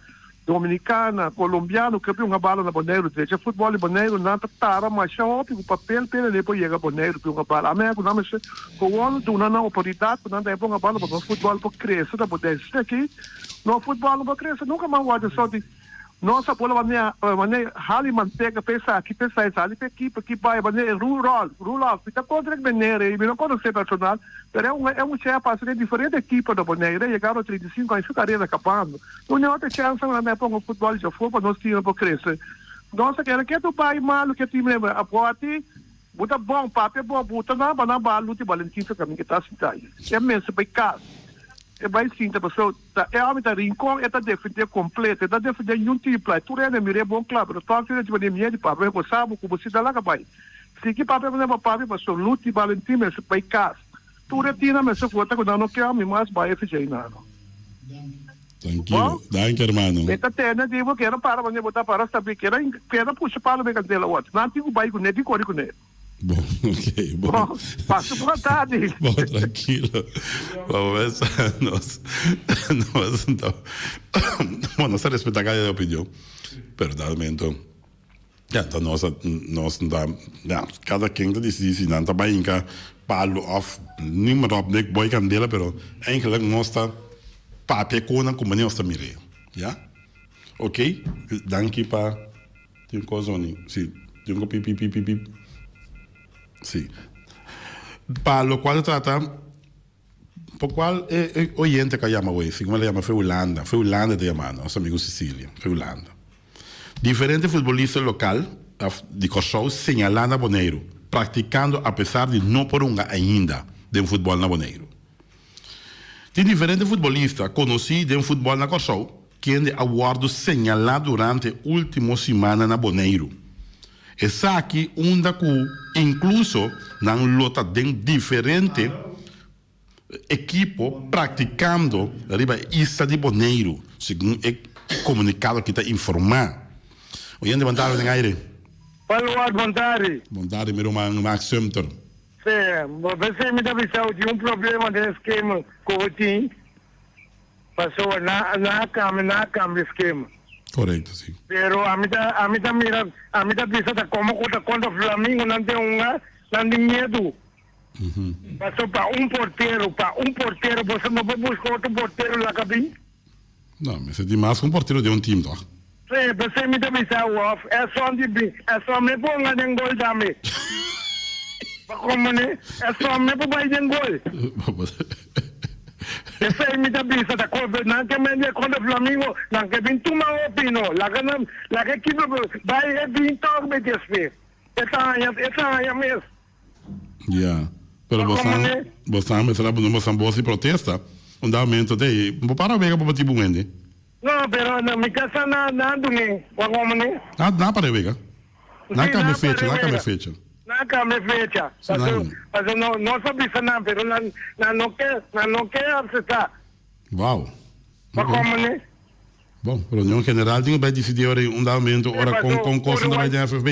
Dominikana, Kolombiano ke bin hunga bala na Boneiru. Drecha futbòl di Boneiru nan ta tara masha hopi ku papel p'e nan por yega Boneiru bin hunga bala. Amèn ku nan mester gewon duna nan oportunidat ku nan ta por hunga bala pa nos futbòl por krese ta Boneiru. Si aki nos futbòl no por krese nunka mas wòrdi so di. Nos a bola manera manera hali mantega pa esaki pa esai sali pa aki pa aki bai manera Rudolf Rudolf mi ta kontra e manera ei mi no konosé personal pero e un e un chef pasa den diferente ekipo na Bonaire e yegado 35 aña su karera kabando no ni otro chèns nan a ponga futbòl djafó pa nos tim por krese nos a keda ketu bai malu ke tim a bòti bo ta bon papia bon buta nan pa nan baha luti Valentin su kaminda ta sinta ei e mester bai kas e bai sinta pasobra. Ta e homi ta Rincon e ta defende completo e ta defende niun tipla e tur hende mir'e bon cla pero toch tin e miedo di papia bo sa bo cu bo si ta laga bay sigui papia manera bo papia pasobra Luti Valentin mester bay cas tur e tina mester vota cu nan no ke homi mas bay FJ nano Tranquilo. Danki hermano. Mi ta tende di bo keda para manera bo ta para sabi keda keda pusha palo be candela wot nan tin cu bay cune tin cori cune. Bon. Ok, bon. Bon, pasa bon tardi. Bon, trankilo. Bo sa nos, nos no, bon, nos ta respetá kada opinion, pero dado momento, ya, ta nos a, nos ta, ya, kada ken ta disidí si nan ta bai hinka palu òf ni ròp nek boi kandela, pero eigenlijk nos ta papia ku nan ku manera nos ta mir'é, ya. Ok, danki pa. Tin un kos oni, si, tin un pip pip pip pip. Si. Pa lokual ta trata, pa kual e e oyente ku a yama awor, segun el a yama fe Hulanda, fe Hulanda ta yama nos amigu Cecilia, fe Hulanda. Diferente futbolista lokal òf di Kòrsou señalá na Boneiru, praktikando apesar di no por hunga ainda den futbòl na Boneiru. Tin diferente futbolista konosí den futbòl na Kòrsou kende a wòrdu señalá durante último simana na Boneiru. Esaki unda ku inkluso nan lo ta den diferente ekipo praktikando riba e isla di Boneiru, segun e komunikado aki ta informá. Oyente bon tardi den aire. Paluat bon tardi. Bon tardi mi ruman Max Sumter. Sí, bo p'esei mi ta bisa bo tin un problema den e skema ku bo tin, pasobra nan nan a kambia, nan a kambia e skema. Korekto, sí. Pero ami ta ami ta mira, ami ta bisa ta komo ku ta kontra Flamingo nan tin hunga, nan tin miedu. Pasobra pa un portero, pa un portero boso no por buska otro portero laga bin? No, mester tin mas ku un portero den un team toch? Sí, p'esei mi ta bisa wòf, e son di bin, e son mi por hunga den gol tambe. Pa komo ne, e son mi por bai den gol. P'esei mi ta bisa ta koe nan ke mende kontra Flamingo, nan ke bin tuma hopi no, laga nan, laga ekipo bai e bin tòg be despues. E ta haña, e ta haña mes. Ya, pero bo sa, bo sa mester a pone bosan bos di protesta un dado momento te, bo para wega bo bati bun hende. No, pero na mi casa na na dune, bo como ne? Na na para wega. Na cambia fecha, na cambia fecha. Na cambia fecha. Paso, paso no no sa bisa nan, pero nan nan no ke, nan no ke acepta. Wow. Bo como ne? Bon, reunion general tin ku bai disidí ora un dado momento ora kon kon kos ta bai den FFB.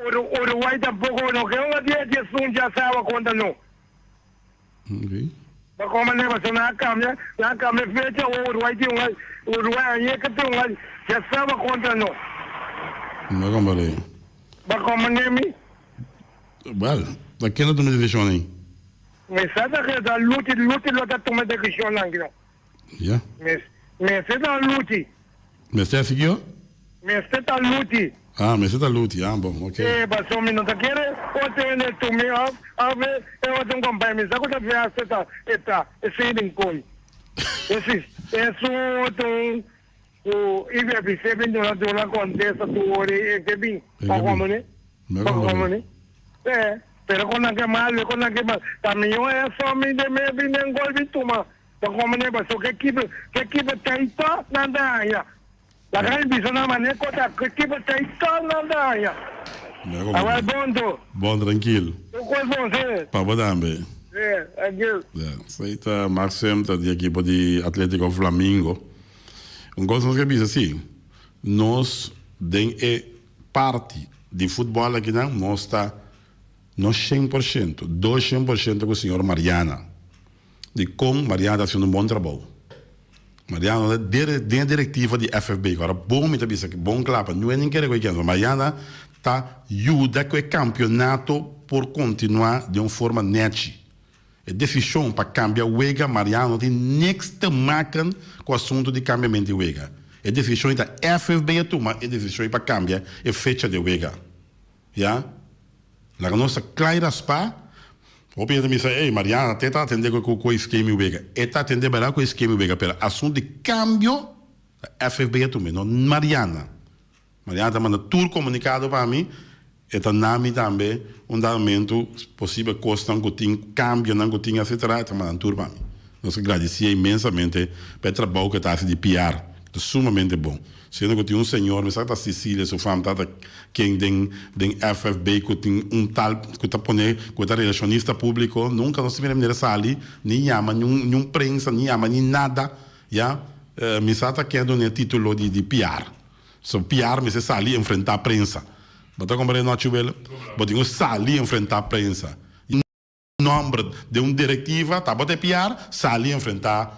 Uruguay tampoco no ke un dia di esun ya sawa konta no. Ok. Pa kon manera pasobra nan a kambia nan a kambia fecha awor Uruguay tin un Uruguay añe ke tin un ya sawa konta no. No komparé. Pa kon manera mi? Well, ta ken ta tuma e desishon ei? Mi sa ta ke ta Luti Luti lo ta tuma e desishonnan aki no. Ya. Mester ta luti. Mester a sigui yo? Mester ta luti. Ah, mester ta luti. Ah, bon, ok. E, paso mi no ta kere otro hende tumi of, of e otro un compañero. Mi sa cu ta fiesta ta, e ta, esey den coy. Esi, esun otro un cu i be bis'é bin duna duna contesta tur ora e ke bin. Pa como ne? Pa como ne? E, pero con nan ke malo, con nan ke malo. Ta miyo eso mi de me bin den gol bin tuma. Ta como ne paso ke kipe ke kipe tei to nan ta haña. Laga mi bisa nan mane ko ta ke kipe tei to nan ta haña. Awel bon to. Bon trankil. Tur kos bon si. Pa bo tambe. Si, thank you. Ya, esei ta Mark Sem ta di ekipo di Atletico Flamingo. Un kos nos ke bisa si, nos den e parti di futbòl akinan nos ta no 100%, 200% ku señor Mariana. Di kon Mariano ta haciendo un bon trabou. Mariano ta den e directiva di FFB. Ora bon mi ta bisa ki bon cla pa niun hende kere cu e kende. Mariana ta yuda cu e campeonato por continua den un forma nechi. E decision pa cambia wega Mariano no tin niks te maken cu asunto di cambiamento di wega. E decision ta FFB a tuma e decision pa cambia e fecha di wega. Ya. Laga nos ta kla i raspá. Hopi hende ta bisa, ey, Mariana te ta atendé ku ku e skema i wega. E ta atendé bèrdat ku e skema i wega, pero asuntu di kambio ta FFB a tum'é, no Mariana. Mariana ta manda tur komunikado pa mi, e ta na mi tambe un dado momentu posibel kosnan ku tin, kambionan ku tin, etcetera, e ta manda tur pa mi. Nos ta gradisié inmensamente pa e trabou ku e ta hasi di PR. Ta sumamente bon. Siendo ku tin un señor, mi sa ku ta Cecilia su fam tata ken den den FFB ku tin un tal ku ta pone ku ta relashonista públiko, nunka nos ta mira manera sali ni yama niun niun prensa ni yama ni nada ya. Mi sa ta ken duna e título di di PR. So PR mester sali enfrentá prensa. Bo ta komprende nochi Willem? Bo tin ku sali enfrentá prensa. Nòmber den un direktiva tabata e piar sali enfrentá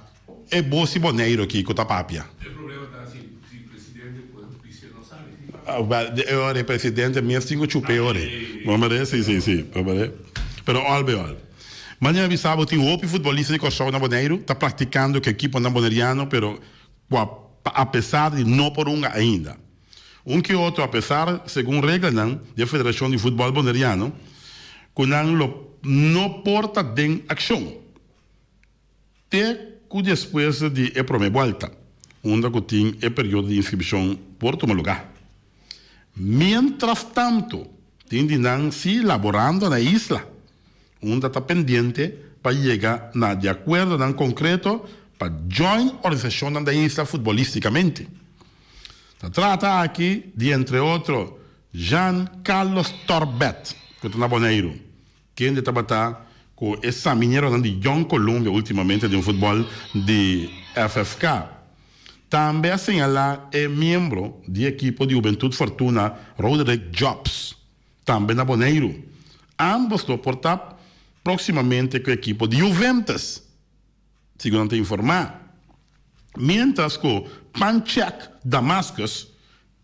e bos di Boneiru aki ku ta papia. E problema ta si si presidente por bis'é no sali si papia. Wèl de e ora e presidente mes tin ku chupa e ora. Bo mira? Si si si bo mira? Pero òl be òl. Manera mi bisa bo tin hopi futbolista di Kòrsou na Boneiru ta praktikando ku ekiponan boneriano pero ku apesar di no por hunga ainda. Un ki otro apesar segun reglanan di e Federashon di Futbòl Boneriano ku nan lo no por ta den akshon te ku despues di e promé buèlta unda ku tin e periodo di inskripshon por tuma lugá. Mientrastanto tin di nan si laborando na e isla unda ta pendiente pa yega na di akuerdonan konkreto pa join organisashonnan den isla futbolistikamente. Ta trata aki di entre otro Jean Carlos Torbet ku ta na Boneiru, kende tabata ku e samiñeronan di Jong Colombia ultimamente den futbòl di FFK. Tambe a señalá e miembro di ekipo di Hubentud Fortuna Roderick Jobs, tambe na Boneiru. Ambos lo por ta próksimamente ku ekipo di Juventus. Segun nan ta informá. Miéntras ku Panchek Damascus,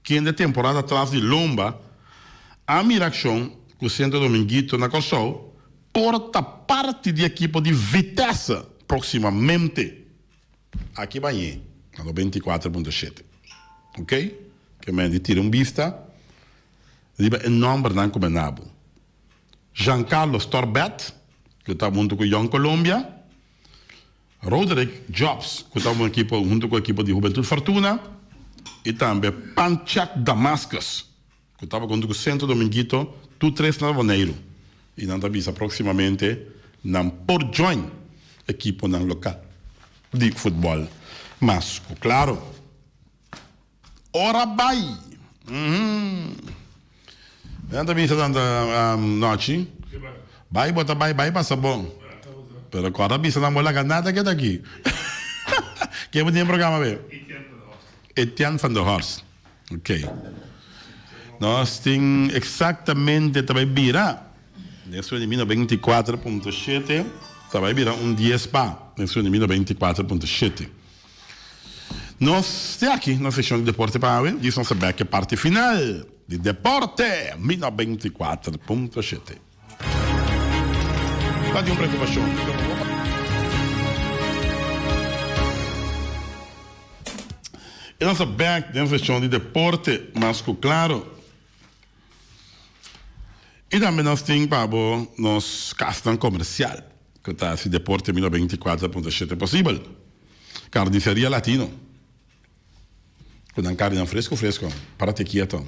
kende temporada tras di lomba a mira akshon ku Centro Dominguito na Kòrsou, por ta parti di ekipo di Vitesse próksimamente. Aki bañ'é na 94.7. Ok? Ke men di tira un bista riba e nòmbernan ku men abo. Jean Carlos Torbet, ku ta huntu ku Jong Colombia, Roderick Jobs, ku ta ekipo huntu ku ekipo di Hubentud Fortuna, i tambe Panchak Damascus, ku tabata huntu ku Centro Dominguito, tur tres na Boneiru, i nan ta bisa próksimamente nan por join ekiponan lokal di futbòl mas ku klaro. Ora bai! Uhmm. Nan ta bisa tanta nochi. Bai bo ta bai, bai pasa bon. Pero kòrda bisa nan bo laga nada keda aki. Ken bo tin e programa be? Etienne van der Horst. Ok. Nos tin exactamente ta bai bira. Nesu di mi 94.7 ta bai bira un dies pa. Nesu di mi 94.7. Nos te aki na seccion di deporte pa awe, djis nos ta bek e parti final di Deporte Mi 94.7. Ta di un preocupacion. E nos ta bek den seccion di deporte mas cu claro. Y tambe nos tin pa bo nos casnan comercial cu ta haci Deporte Mi 94.7 posibel. Carniceria Latino cu nan carninan fresco fresco. Parate quieto.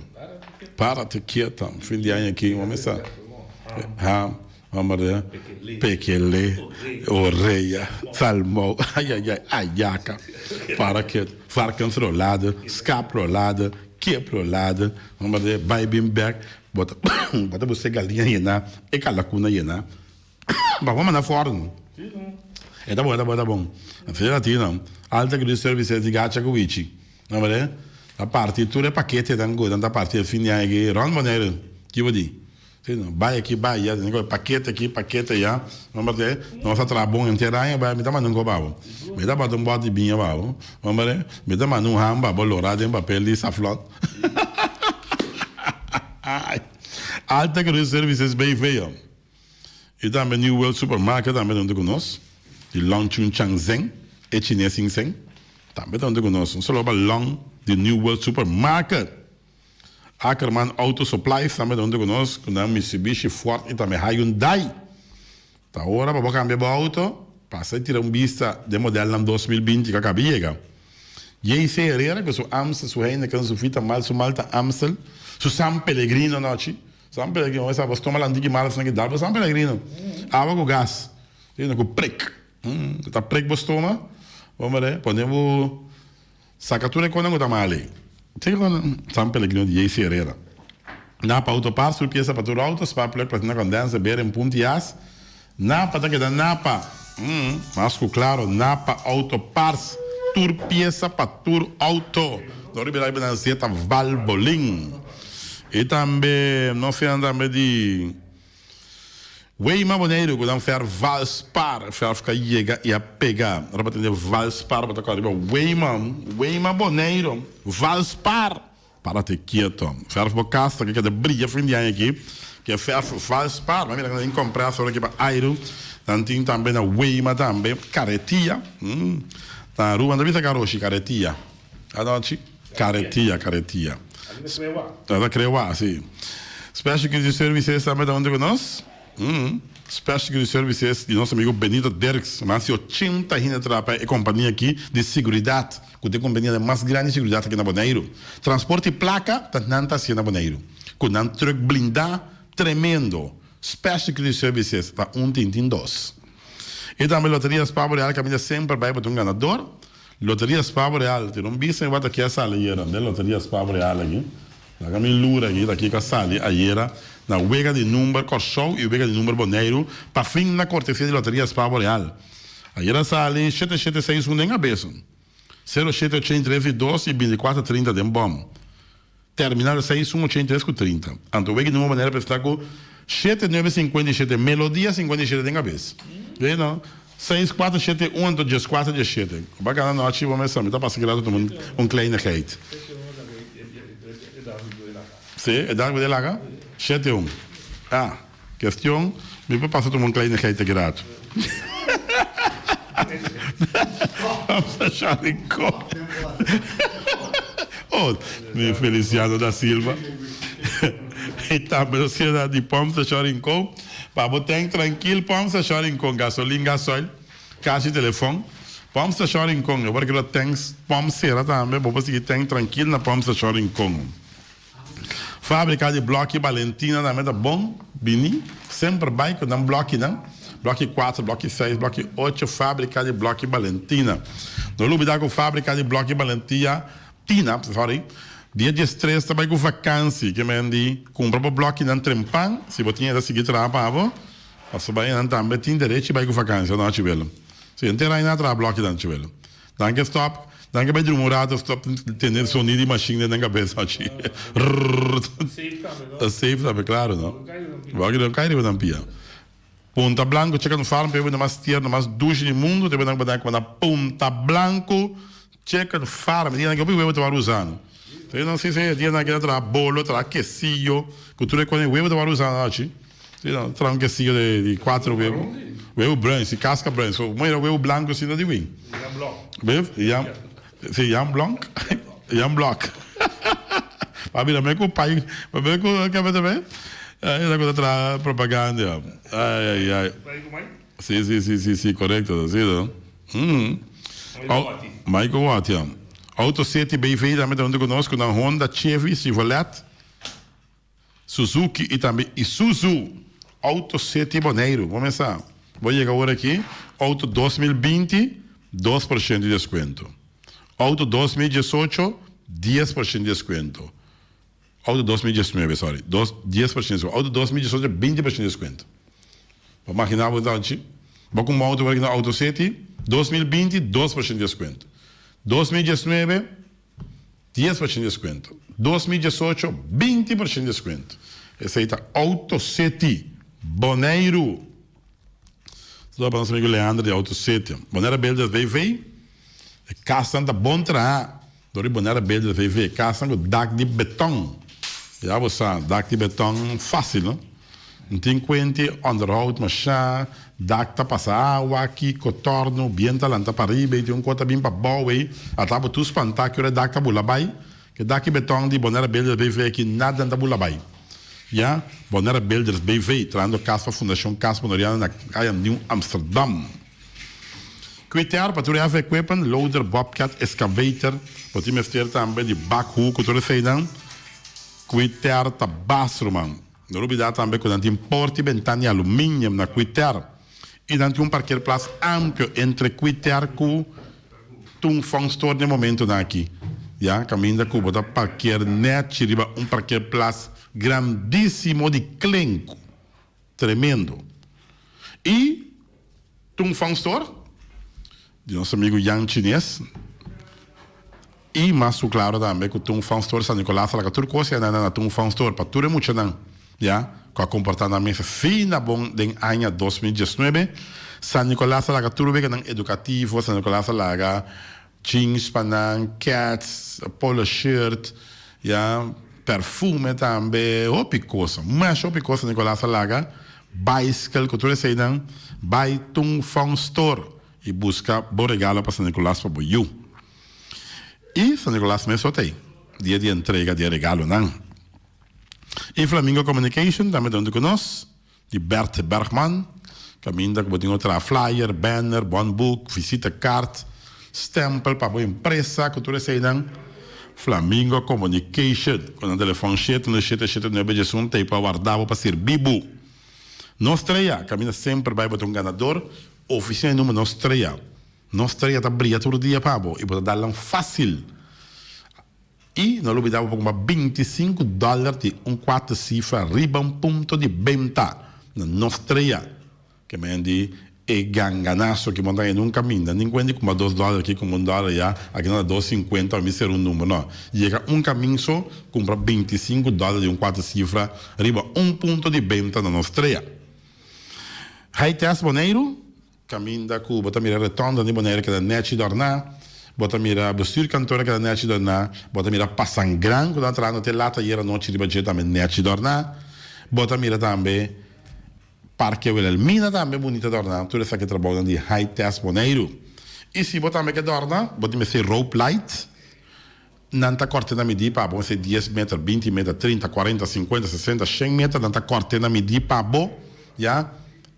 Parate quieto. Fin di aña aki bo mester ha hombre pekele, oreya, salmou, ayayay, ayaca, para quieto, varkens rolade, skap rolade, kip rolade, hombre bay bin bek, bo ta bo ta busca e galiña yena, e kalakuna yena. Pa bo manda fòrnu. E ta bon, e ta bon, e ta bon. Asina Latino, Alta Cruz Services di Gacha ku Wichi. No berde? Ta parti tur e paketenan ku nan ta parti e fin di aña aki rònt Boneiru. Ki bo di? Si no, bai aki, bai aya, tene ku e pakete aki, pakete aya. No berde? Nos a traha bon henter aña, bai, mi ta manda un kos pa bo. Mi ta bati un bòt di biña pa bo. No berde? Mi ta manda un ham pa bo lorá den papel di saflòn. Alta Cruz Services BV. I tambe New World Supermarket tambe ta huntu ku nos, di Long Chun Chang Zeng, e chines sin seng, tambe ta huntu ku nos. Un saludo pa Long di New World Supermarket. Ackerman Auto Supplies tambe ta huntu ku nos, ku nan Mitsubishi, Ford i tambe Hyundai. Ta ora pa bo kambia bo auto, pasa i tira un bista den modelnan 2020 ku a kaba di yega. JC Herrera ku su Amstel, su Heineken, su Vita Malt, su Malta Amstel, su San Pellegrino anochi. San Pellegrino, esa bo stoma lanti ki mala esnan ki dal bo San Pellegrino. Awa ku gas. Sino ku prik. Ta prik bo stoma. Bo mira, pone bo saka tur e konan ku ta mal ei. Tin kon San Pellegrino di JC Herrera. Napa Auto Parts, tur piesa pa tur auto, spark plug, platina condenser, beren, punt i as. Napa ta keda Napa. Mas ku klaro, Napa Auto Parts, tur piesa pa tur auto. No ribera riba nan zeta Valvolin. I tambe nos finan tambe di Weima Boneiru ku nan fèrf Valspar, fèrf ku a yega i a pega. Ora bo tende Valspar bo ta kòrda riba Weima, Weima Boneiru, Valspar! Párate kieto. Fèrf bo kas ta keda bria fin di aña aki. Ke fèrf Valspar, mi a mira ku nan tin kompresor aki pa airu. Nan tin tambe na Weima tambe karetia. Na Aruba nan ta bisa karoshi, karetia. Anochi? Karetia, karetia. Ta krewa, si. Special Security Services tambe ta huntu ku nos. Special Security Services di nos amigo Benito Dirks. Mas di ochenta hende ta traha pa e kompania aki di seguridat, ku ta e kompania mas grandi di seguridat aki na Boneiru. Transporte di plaka ta nan ta hasié na Boneiru. Ku nan trùk blindá tremendo. Special Security Services ta un tin tin dos. I tambe Loteria Spa Boreal kaminda semper bai pa ta un ganador. Loteria Spa Boreal, tin un bista mi wak aki a sali ayera, den Loteria Spa Boreal aki, laga mi lura aki, ta kiko a sali ayera na wega di number Kòrsou i wega di number Boneiru pa fin na kortesia di Loteria Spa Boreal. Ayera a sali shete shete seis un den kabes, sero shete ochenta i tres i dos i binti kuater trinta den bòm. Terminal seis un ochenta i tres ku 30. Anto wega di number Boneiru a prestá ku shete nuebe 57, melodia 57 den kabes. Ve no? Seis kuater shete un anto dieskuater diesshete. Ku ba gana nochi bo mester mi ta pasa kila tuma un kleinigheid. Si, e dag bo laga? Shete un. Ah, kestion mi por pasa tuma un kleinigheid aki rato. Vamos a Charicó. Oh, mi Feliciano da Silva. I tambe nos keda di Pomsa Chorincó. Pa bo tank trankil Pump Station Rincon gasolin gasoil cash y telefon Pump Station Rincon e ora ki lo tanks pump sera tambe bo por sigui tank trankil na Pump Station Rincon Fabrica di bloki Balentina tambe ta bon bini semper bay cu nan blokinan bloki cuatro bloki seis bloki ocho Fabrica di bloki Balentina No lubida cu Fabrica di bloki Balentia Tina, sorry, dia diestres ta bai ku vakansi, ke men di kumpra bo blòkinan trempan, si bo tin e ta sigui traha pa bo, pasobra bai nan tambe tin derechi bai ku vakansi, no Chibelo? Si henter aña nan a traha blòkinan, Chibelo. Nan ke stòp, nan ke bai drumi un rato stòp tende sonido di mashin den nan kabes, achi. Rrrr. Ta safe tambe, klaro, no? Blòki no kai riba nan pia. Punta Blanco Chicken Farm pa e benda mas tierno, mas dushi di mundu, ta e benda ku bo na Punta Blanco Chicken Farm. Dia nan ke hopi webo ta wòrdu usa no. Ta e nan si si dia nan ke ta traha bolo, traha kesillo, ku tur e kos webo ta wòrdu usa no achi. Si no, traha un kesillo di kuater webo. Webo bruin, si kaska bruin. So bo mira webo blanku si no di win. Jan si Jan Blonk, Jan Blok. Pa mira me ku pai, pa me ku kebe ta be. Esa ku ta traha propaganda. Ai ai ai. Si si si si si korekto si no. Michael Watt ya. Auto City BV tambe ta huntu ku nos ku nan Honda, Chevy, Chevrolet. Suzuki y tambe Isuzu. Auto City Boneiru. Bo mesa bo yega ora aki auto 2020 2% di descuento. Auto 2018 10% di descuento. Auto 2019 sorry dos 10% di descuento. Auto 2018 20% di descuento. Bo magina bo tanchi bo cumpra un auto ora aki na Auto City 2020 2% di descuento. 2019. 10% deskuento. 2018, 20% deskuento. Esei ta Auto City, Boneiru. Saludo pa nos amigo Leandro di Auto City. Bonaire Builders BV, e kasnan ta bon traha dor di Bonaire Builders BV. E kasnan ku dak di beton. Ya bo sa, dak di beton fácil, no? N tin kuenti onderhoud masha, dak ta pasa awa, kiko torno, bien ta lanta pariba ei tin un kos ta bin pa bou ei, ata bo tur spanta ki ora e dak ta bula bai, ke dak i beton di Bonaire Builders BV aki nada ta bula bai. Ya, Bonaire Builders BV, trahando kas pa Fundashon Kas Boneriano na Kaya Nieuw Amsterdam. Kwitear pa tur heavy equipment, loader, bobcat, excavator, bo tin mester tambe di backhoe ku tur eseinan, Kwitear ta bas ruman. No lubida tambe cu nan tin porta y bentana di aluminium na Quiter y nan tin un parkeerplaats amplio entre Quiter cu Tung Fong Store n'e momentonan aki. Ya, caminda cu bo ta parkeer nechi riba un parkeerplaats grandisimo di klenku. Tremendo. Y Tung Fong Store di nos amigo Jan Chines. I mas ku klaro tambe ku Tung Fun Store San Nicolas a laga tur kos yanda na Tung Fun Store pa tur e muchanan ya ku a komportá nan mes asina bon den aña 2019. San Nicolas a laga tur weganan edukativo, San Nicolas a laga jeans pa nan, kets, polo shirt, ya, perfume tambe, hopi kos, masha hopi kos San Nicolas a laga, baiskel ku tur eseinan bai Tung Fun Store i buska bo regalo pa San Nicolas pa bo yu. I San Nicolas mes lo ta ei, dia di entrega di e regalonan. I Flamingo Communication tambe ta huntu ku nos, di Bert Bergman, kaminda ku bo tin ku traha flyer, banner, bon book, visita kart, stempel pa bo empresa, ku tur eseinan. Flamingo Communication, ku nan telefòn shete no shete shete nuebe diesun ta ei pa warda bo pa sirbi bo. Nos strea, kaminda semper bai bo ta un ganador, ofisina di number nos strea. Nos strea ta bria tur dia pa bo i bo ta dal nan fásil. I no lubidá bo por kumpra 25 dòler di un kuater sifra riba un punto di benta na nos strea. Ke men di e ganganaso ki bo ta haña nunka minda. Nin kuenta di kumpra dos dòler aki kumpra un dòler aya, aki nan ta dos sinkuenta pa mi ser un number. No, yega un kamin so kumpra 25 dòler di un kuater sifra riba un punto di benta na nos strea. High Test Boneiru. Kaminda ku bo ta mira retònda di Bonaire keda nèchi dòrná, bo ta mira bestuurkantoor a keda nèchi dòrná, bo ta mira Pasangran ku nan trahando te lat ayer anochi riba dje tambe nèchi dòrná, bo ta mira tambe Parke Wilhelmina tambe bunita dòrná, tur esaki trabounan di High Test Boneiru. I si bo tambe ke dòrna, bo tin mester rope light. Nan ta kòrt'é na midí pa bo, esei dies meter, 20 meter, 30, 40, 50, 60, shen meter, nan ta kòrt'é na midí pa bo, ya,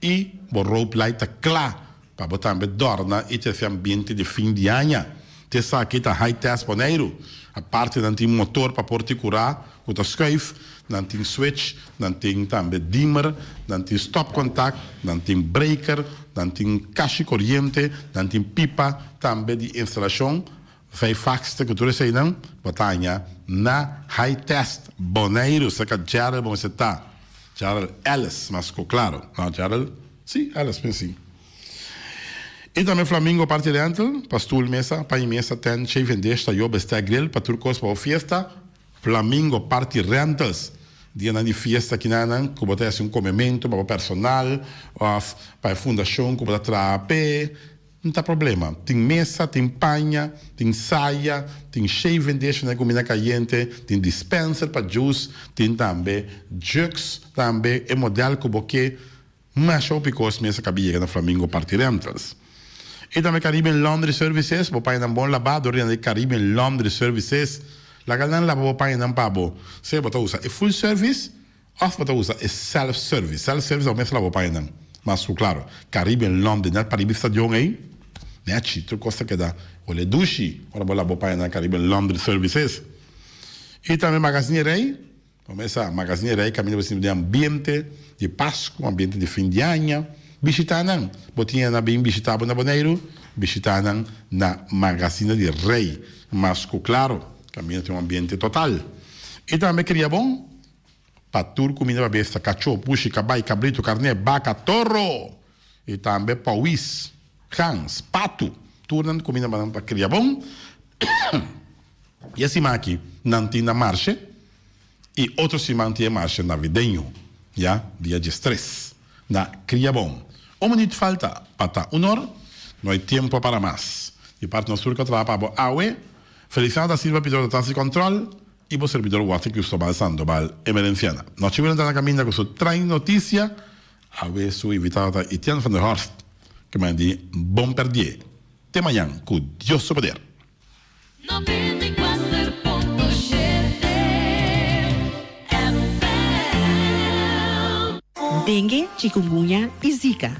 i bo rope light ta kla pa bo tambe dòrna i trese ambiente di fin di aña. Te esaki ta High Test Boneiru. Aparte nan tin motor pa por ti kurá ku ta skuif, nan tin switch, nan tin tambe dimmer, nan tin stopcontact, nan tin breaker, nan tin kashi koriente, nan tin pipa tambe di instalashon. Vijfachste ku tur eseinan bo ta haña na High Test Boneiru serka Gerald bo mester ta. Gerald Ellis mas ku klaro. No Gerald, si Ellis mi si. I tambe Flamingo Party Rental pa stoel mesa, paña mesa, tent, shaving dish, tayó, bestek, grill pa tur kos pa bo fiesta. Flamingo Party Rentals dianan di fiesta kinanan ku bo ta hasi un komementu pa bo personal òf pa e fundashon ku bo ta traha p'e. No ta problema. Tin mesa, tin paña, tin saya, tin shaving dish na e kumida kayente, tin dispenser pa juice, tin tambe jugs, tambe e model ku bo ke. Masha hopi kos mesa kabi yega na Flamingo Party Rentals. I tambe Caribbean Laundry Services, bo pañanan bon labá dor di nan di Caribbean Laundry Services. Laga nan laba bo pañanan pa bo. Sea bo ta usa e full service Of bo ta usa e self service. Self service abo mes laba bo pañanan. Mas ku klaro, Caribbean Laundry net pariba e stadion ei, nechi, tur kos ta keda hole dushi ora bo laba bo pañanan Caribbean Laundry Services. I tambe Magazine Rey, bo mes sa, Magazine Rey kaminda bo sinti den ambiente di Pasku, ambiente di fin di aña. Bishita nan. Bo tin nan bin bishita bo na Boneiru, bishita nan na Magazine di Rey. Mas ku klaro, kaminda tin un ambiente total. I tambe Kriabon. Pa tur kuminda pa besta, kachó, pushi, kabai, kabritu, karné, baka, toro i tambe pòwis, gans, patu. Tur nan kuminda pa nan pa kria bon. I e siman aki nan tin nan marshe i otro siman tin e marshe navideño, ya, dia diestres na Kria Bon. Un minüt falta pa ta un or, no hay tiempo para mas. Di parti nos tur ku a traha pa bo awe, Feliciano da Silva Pitor ta tras di kòntròl. I bo serbidor Walter Cristobal Sandoval Emerenciana. Nochi William ta na caminda cu su Train Noticia. Awe su invitado ta Etienne van der Horst, ke manda di Bon Perdié. Te mañan cu Dios su poder. 94.7 FM. Dengue, chikungunya i Zika.